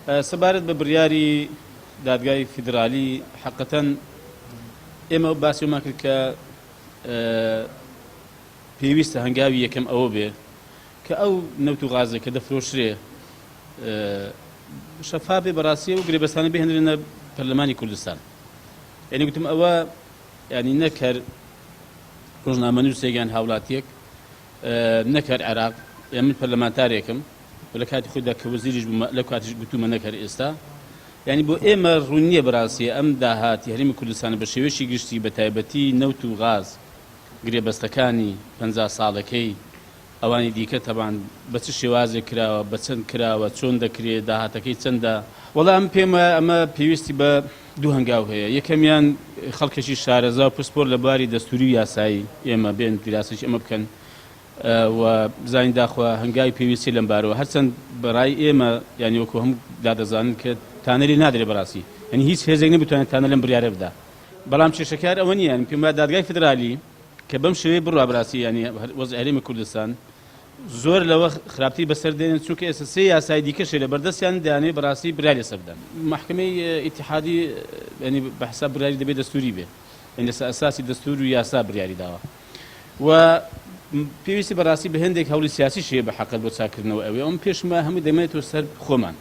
سەبارەت بە بڕیاری دادگای فیدرالی حەقەتەن ئێمە باسی ئەومان کرد کە پێویستە هەنگاوی یەکەم ئەوە بێ کە ئەو نەوت و غازێک کە دەفرۆشرێ شەفاف بێ بەڕاستی و گرێبەستانە بهێنرێنە پەرلەمانی کوردستان. یعنی گوتم ئەوە یعنی نەک هەر ڕۆژنامەنووسێک یان هاوڵاتیەک نەک هەر عێراق یان من پەرلەمانتارێکم و لە کاتی خۆیدا کە وەزیریش بوومە لەو کاتیش گوتوومە نەک هەر ئێستا یعنی بۆ ئێمە ڕوون نییە بەڕاستی ئەم داهاتی هەرێمی کوردستانە بە شێوەیەکی گشتی بە تایبەتی نەوت و غاز گرێبەستەکانی 50 ساڵەکەی ئەوانی دیکە تەبان بە چ شێوازێک کراوە، بە چەند کراوە، چۆن دەکرێ، داهاتەکەی چەندە؟ وەڵا ئەمن پێم وایە ئەمە پێویستی بە دوو هەنگاو هەیە، یەکەمیان خەڵکێکی شارەزا و پسپۆر لە بواری دەستووری و یاسایی ئێمە بێن دیراسەیەکی ئەمە بکەن و بزانین داخوا هەنگاوی پێویست چیە لەم بارەوە، هەرچەند بە ڕای ئێمە یانی وەکوو هەموو لا دەزانن کە تانە لێ نادرێ بەڕاستی یانی هیچ هێزێک نەبتوانێت تانە لەم بڕیارە بدا، بەڵام کێشەکە هەر ئەوە نییە یانی پێم وایە دادگای فیدرالی کە بەم شێوەیە بڕوا بەراستی یانی وەزعی هەرێمی کوردستان زۆر لەوە خراپتری بەسەر دێنن چونکە ئێستا سێ یاسای دیکەش لە بەردەستیان دەیانەوێت بەڕاستی بڕیاری لەسەر بدەن مەحکەمەی ئیتیحادی یانی بە حساب بڕیاری دەبێت دەستوری بێ یانی لەسەر ئەساسی دەستور و یاسا بڕیاری داوە و پێویستی بەڕاستی بە هێندێک هەوڵی سیاسیش هەیە بە حەقت بۆ چاکردنەوە ئەوێ ئەم پێشمە هەموو دەمێتەوە سەر خۆمان.